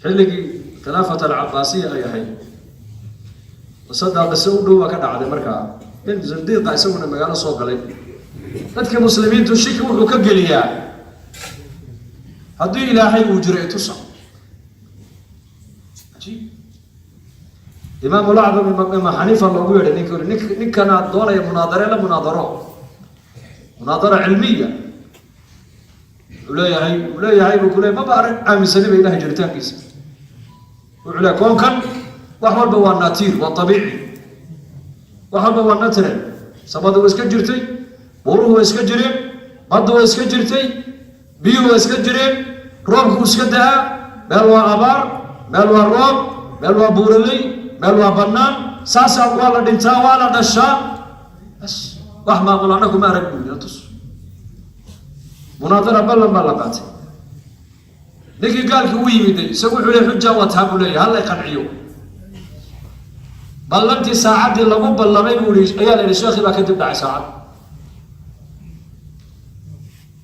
Xilligii khilaafat alcabaasiya ay ahayd, qisadaa qiso u dhow baa ka dhacday. Markaa nin zindiiqa isaguna magaalo soo galay, dadkii muslimiintu shiki wuxuu ka geliyaa: haddii Ilaahay uu jiro, itusa. Cajiib. Imaamulacdam Imaam Xaniifa loogu yeedhay ninki uri, ninkana doonaya munaadare la munaadaro, munaadara cilmiya. Wuxuu leeyahay buu ku leeyahy, maba arag aaminsani ba Ilahay jiritaankiisa. Wuxuu leeyahay koonkan wax walba waa nature, waa abiici, wax walba waa natural. Samadu waa iska jirtay, buuruhu waa iska jireen, baddu waa iska jirtay, biyuhu waa iska jireen, roobku wuu iska da'aa, meel waa abaar, meel waa roob, meel waa buuraley, meel waa bannaan, saasaa waa la dhintaa, waa la dhashaa, bas wax maamul annagu ma arag buu tus. Munaadara ballan baa la qaatay. Ninkii gaalkii u yimiday isagu wuxuu leey xujaa wataa buu leeyahay, hallay qanciyo. Ballantii saacaddii lagu ballamay buu yihi ayaa la yidhi sheekhii baa kadib dhacay saacad.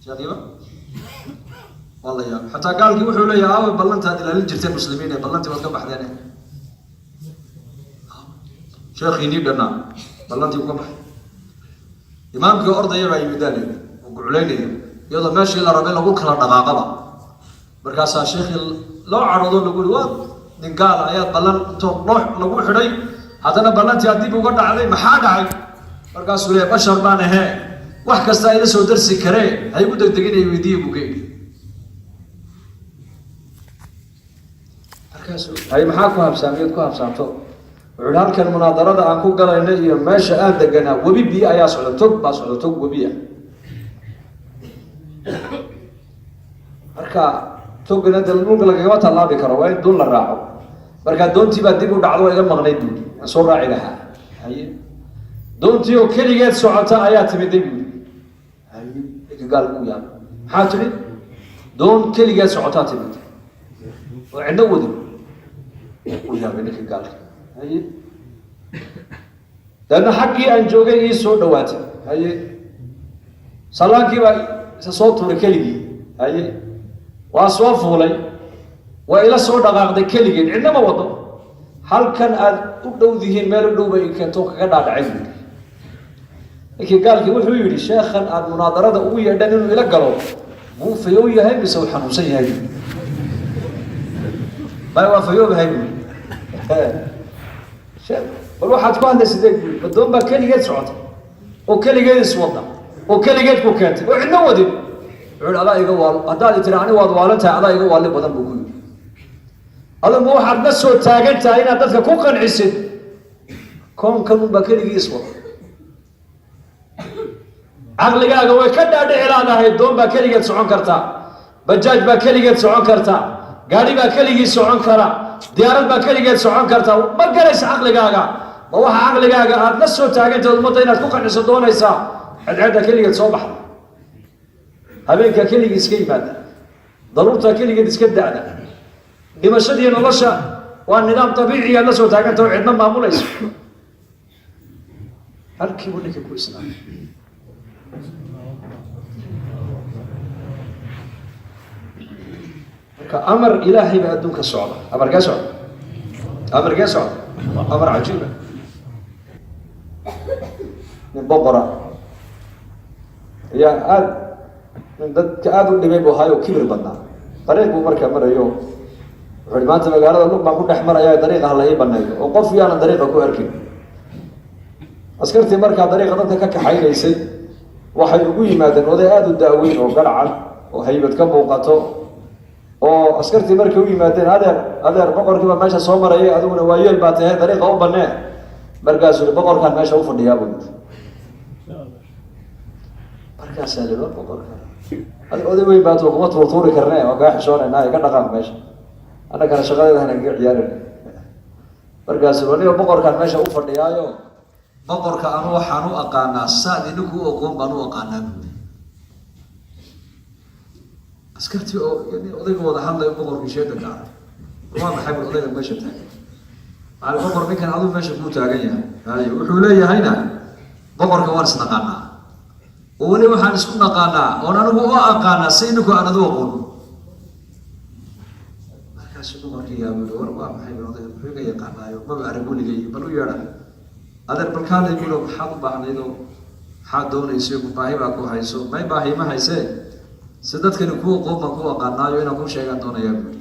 Sheekhiiba waa la yaabay. Xataa gaalkii wuxuu leeyahay, aaway ballantaad ilaalin jirteen muslimiin ee ballantii waad ka baxdeen? Sheekhiinii dhannaa ballantii uu ka baxay. Imaamkii ordaya baa yimid aa layidhi oo guclaynaya, iyadoo meeshii la rabay lagu kala dhaqaaqaba. Markaasaa sheekhii loo cadhoodo, lagu yiri, waa nin gaala ayaad ballan intoo loo lagu xidhay, haddana ballantii aad dib uga dhacday, maxaa dhacay? Markaasuu leeyahay, bashar baan ahee, wax kasta ila soo darsi karee, ha igu degdeginaya, weydiiye buu ka yidhi. Markaasuu hay, maxaa ku habsaamiyood ku habsaamto? Wuxuu yihi, halkan munaadarada aan ku galayna iyo meesha aan deganaa webi biyo ayaa socda, tog baa socda, tog webi ah. Marka togana de dhulka lagagama tallaabi karo, waa in doon la raaco. Markaa doontii baa dib u dhacdo, waa iga maqnayd buuri, aan soo raaci lahaa. Haye, doontii oo keligeed socota ayaa timiday buuri. Haye, ninka gaalku u yaabay, maxaa tidhi? Doon keligeed socotaa timid oo cidno wadin. U yaabay ninka gaalka. Haye, deedna xaggii aan joogay ii soo dhawaatay. Haye, salaankii baa isa soo tuuray keligii. Haye, waa soo fuulay, waa ila soo dhaqaaqday keligeed, cidna ma wado. Halkan aad u dhowdihiin meel u dhow bay keento kaga dhaadhacay buuri. Ninkii gaalkii wuxuu yidhi, sheekhan aad munaadarada ugu yeedhan inuu ila galo, muu fayow yahay mise uu xanuunsan yahay? May, waa fayoobahay buuri. Bal waxaad ku hadlaysidee buuri, madoon baa keligeed socota oo keligeed iswada oo keligeed ku keentay oo cidna wadin? Wuxuu yidhi, adaa iga waal, haddaad tiri ani waad waalan tahay, adaa iga waalli badan buu ku yidhi. Adigu waxaad la soo taagan tahay inaad dadka ku qancisid koonkan unbaa keligii iswada. Caqligaaga way ka dhaadhici laadahay doon baa keligeed socon kartaa, bajaaj baa keligeed socon kartaa, gaadhi baa keligii socon kara, diyaarad baa keligeed socon karta. Ma galaysa caqligaaga. Ma waxa caqligaaga aad la soo taagantahay ummadda inaad ku qanciso doonaysaa cadceedda keligeed soo baxda, habeenkaa keligii iska yimaada, daruurtaa keligeed iska da'da, dhimashadii nolosha waa nidaam dabiici aad la soo taagantah oo cidna maamulayso? Halkiibuu ninka ku islaamay. Marka amar Ilaahay baa adduunka socda. Amarkee socda? Amarkee socda? Amar cajiiba. Nin boqora ayaa aada nin dadka aada u dhibay buu ahaay oo kibir badnaa. Dariiq buu markaa marayo. Wuxuu ihi, maanta magaalada lug baan ku dhex maraya, dariiqa hala ii baneeyo oo qof yaanan dariiqa ku arkin. Askartii markaa dariiqa dadka ka kaxaynaysay waxay ugu yimaadeen oday aada u daaweyn oo garhcad oo haybad ka muuqato. Oo askartii markay u yimaadeen, adeer, adeer, boqorkii baa meesha soo marayay, adiguna waa yeel baa tahay, dariiqa u banee. Markaasuu yihi, boqorkaan meesha u fadhiyaa buu yidhi. Markaasaa li, war boqorka adig oday weyn baa tuu, kuma tuurtuuri karne, waa kaa xishoonaynaa, ka dhaqaaq meesha, annagana shaqadeeda hana kaga ciyaarina. Markaasuu, aniga boqorkaan meesha u fadhiyaayo, boqorka anu waxaan u aqaanaa saad idinku u aqoon baan u aqaanaa buuri. Askartii oo odayga wada hadlayo boqorkii sheeda ka arag, waa maxay bur odayga meesha taagan? Maxaa boqor ninkan aduu meesha kuu taagan yahay? Haye, wuxuu leeyahayna boqorka waan isnaqaanaa, oo weli waxaan isku naqaanaa oon anigu u aqaanaa si idinku aan adu aqoon. Markaas Markaasuu boqorkii yaabay, war waa maxay odayga, muxuu iga yaqaanaayo, maba arag weligay, bal u yeedha. Adeer, balkaalay bulo, maxaad u baahnaydoo, maxaad doonayso? Baahi baa ku hayso? May, baahi ma haysee, si dadkani kuu aqoon baan ku aqaanaayo, inaan kuu sheegaan doonayaa buuri.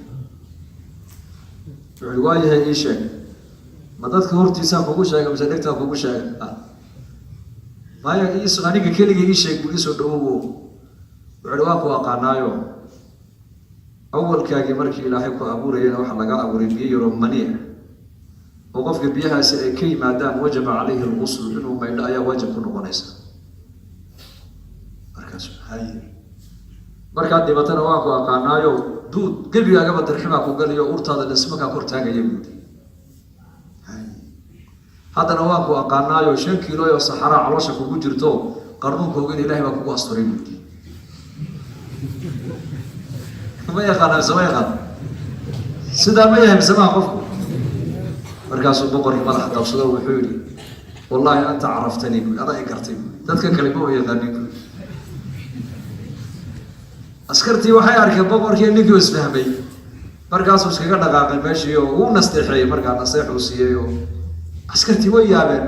Wuxuu waa yahay, ii sheeg. Ma dadka hortiisaan kugu sheega mise dhegtaan kugu sheega? Maya, aniga keligay ii sheeg buu, iisoo dhawowo. Wuxuu waa ku aqaanaayo, awalkaagii markii Ilaahay ku abuurayana waxaa laga abuuray biyo yaroo maniya, oo qofka biyahaasi ay ka yimaadaan wajaba calayhi alguslu, inuu maydho ayaa waajib ku noqonaysa. Markaasu haye, markaad dhibatana waan ku aqaanaayo, duud gebigaagaba dirximaa ku galiyo, urtaada dhismakaa kor taagaya buuri. Haddana waan ku aqaanaayo, 5 kiilo oo saxaraa caloosha kugu jirto, qarnuunkoogina Ilahay baa kugu asturay buuri. Ma yaqaana mise ma yaqaan? Sidaa ma yahay mise maha qofku? Markaasuu boqorkii madaxa dabsado, wuxuu yihi: "Wallahi anta caraftanii," bui, "adaa i gartay," bui, "dadka kale ma yaqaanin," bui. Askartii waxay arkeen boqorkii ninkii isfahmay, markaasuu iskaga dhaqaaqay meeshii oo uu nasteexeeyey. Markaa nasteexuu siiyey oo askartii way yaabeen.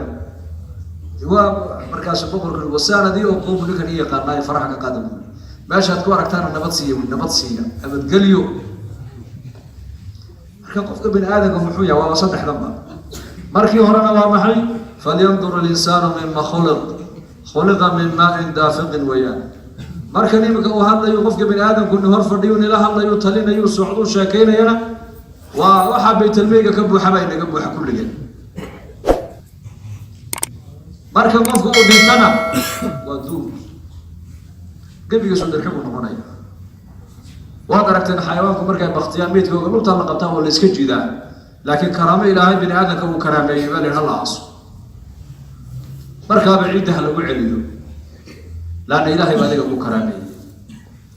Waa markaasuu boqorku wasaanadii oo qoomu ninkan i yaqaanaayo, faraxa ka qaada buuri, meeshaad ku aragtaana nabad siiya buuri, nabad siiya, nabadgelyo. Marka qofka bini aadamka muxuu yahay? Waaba saddexdanba. Markii horena waa maxay? Falyandur alinsaanu mima khuliq, khuliqa min maain daafiqin weeyaan. Markan iminka uu hadlayo qofka bini aadamku, ni hor fadhiyu, nila hadlayu, talinayu, socdu, sheekaynayana, waa waxaa baytalmeyga ka buuxa baa inaga buuxa kulligeen. Marka qofka uu dhintana waa duur, gebigiisu dirxi buu noqonaya. Waad aragteen xayawaanku markay baktiyaan, meydkooga lugtaa la qabtaan oo la iska jiidaa, laakiin karaamo Ilaahay bini aadamka uu karaameeyey baa la yidhi hala aaso, markaaba ciidda ha lagu celiyo, laanna Ilaahay baa adiga ku karaameeyey.